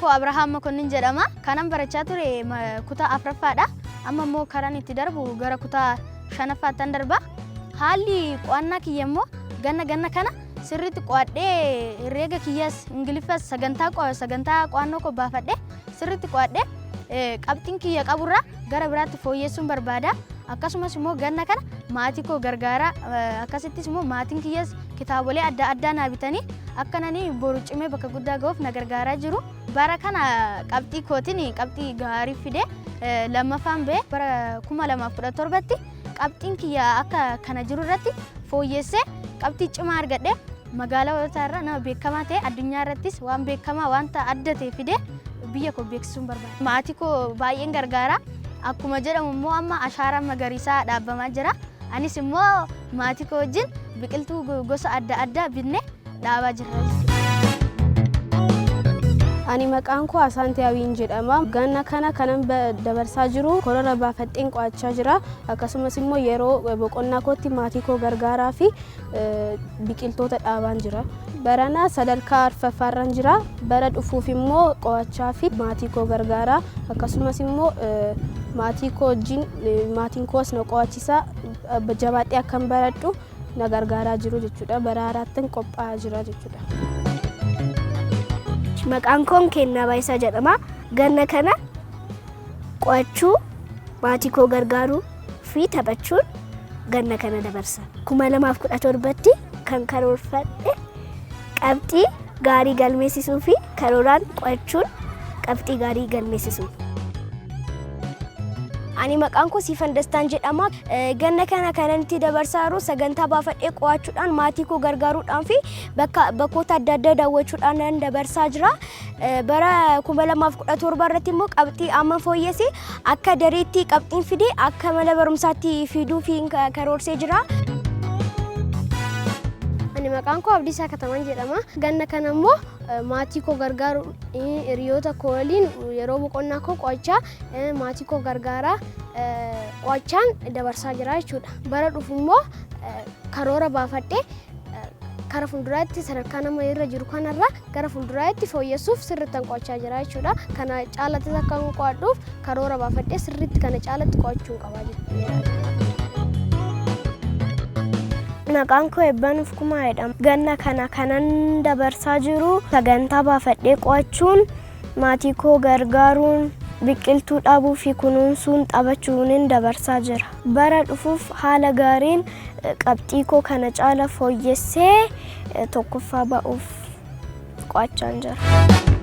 Maqaan koo Abrahaam Mokonnin jedhama. Kanan barachaa ture kutaa afuraffaadha. Amma immoo karaan itti darbu gara kutaa shanaffaattan darba. Haalli qo'annaa kiyya immoo ganna ganna kana sirriitti qo'adhee, herreega kiyyas, Ingiliffas, sagantaa qo'annoo koo baafadhee sirriitti qo'adhee qabxiin kiyya qaburraa gara biraatti fooyyessuun barbaada. Akkasumas immoo ganna kana maatii koo gargaara. Akkasittis immoo maatiin kiyyas kitaabolee adda addaa naa bitanii akka nani boru cimee bakka guddaa ga'uuf na gargaaraa jiru. Bara kana qabxii kootiin qabxii gaarii fidee lammaffaan ba'e. Bara 2017tti qabxiin kiyya akka kana jiru irratti fooyyessee qabxii cimaa argadhe, magaalota irra nama beekamaa ta'e, addunyaa irrattis waan beekamaa, wanta adda ta'e fidee biyya koo beeksisuun barbaada. Maatii koo baay'een gargaara. Akkuma jedhamu immoo amma ashaaraan magariisaa dhaabbamaa jira. Anis immoo maatii koo wajjin biqiltuu gosa adda addaa binnee dhaabaa jirra jechuudha. Ani maqaan koo Asaantee Awiin jedhama. Ganna kana kanan dabarsaa jiru karoora baafadheen qo'achaa jira. Akkasumas immoo yeroo boqonnaa kootti maatii koo gargaaraa fi biqiltoota dhaabaan jira. Barana sadarkaa arfaffaarran jira. Bara dhufuuf immoo qo'achaa fi maatii koo gargaaraa. Akkasumas immoo maatii koo wajjin, maatiin koos na qo'achiisa, jabaadhee akkan baradhu na gargaaraa jiru jechuudha. Bara haaraattin qophaa'aa jira jechuudha. Maqaan koo Kennaa Baayisaa jedhama. Ganna kana qo'achuu, maatii koo gargaaruu fi taphachuun ganna kana dabarsa. 2017tti kan karoorfadhe qabxii gaarii galmeessisuu fi karooraan qo'achuun qabxii gaarii galmeessisuu. Ani maqaan koo Siifan Dastaan jedhama. Ganna kana kanan itti dabarsaa jiru sagantaa baafadhee qo'achuudhaan, maatii koo gargaaruudhaan fi bakka bakkoota adda addaa daawwachuudhaan nan dabarsaa jira. Bara 2017 irratti immoo qabxii amma fooyyesse akka dareetti qabxiin fide akka mana barumsaatti fiduu fi karoorsee jira. Ani maqaan koo Abdiisaa Katamaan jedhama. Ganna kana immoo maatii koo gargaaru, hiriyoota koo waliin yeroo boqonnaa koo qo'achaa, maatii koo gargaaraa, qo'achaan dabarsaa jira jechuudha. Bara dhufu immoo karoora baafadhee kara fuulduraatti sadarkaa nama irra jiru kanarra gara fuulduraatti fooyyessuuf sirrittan qo'achaa jira jechuudha. Kana caalattis akka qo'adhuuf karoora baafadhee sirriitti kana caalatti qo'achuun qaba jechuudha. Maqaan koo Eebbanuuf Kumaa jedhama. Ganna kana kanan dabarsaa jiru sagantaa baafadhee qo'achuun, maatii koo gargaaruun, biqiltuu dhaabuu fi kunuunsuun, taphachuunin dabarsaa jira. Bara dhufuuf haala gaariin qabxii koo kana caala fooyyessee tokkoffaa ba'uuf qo'achaan jira.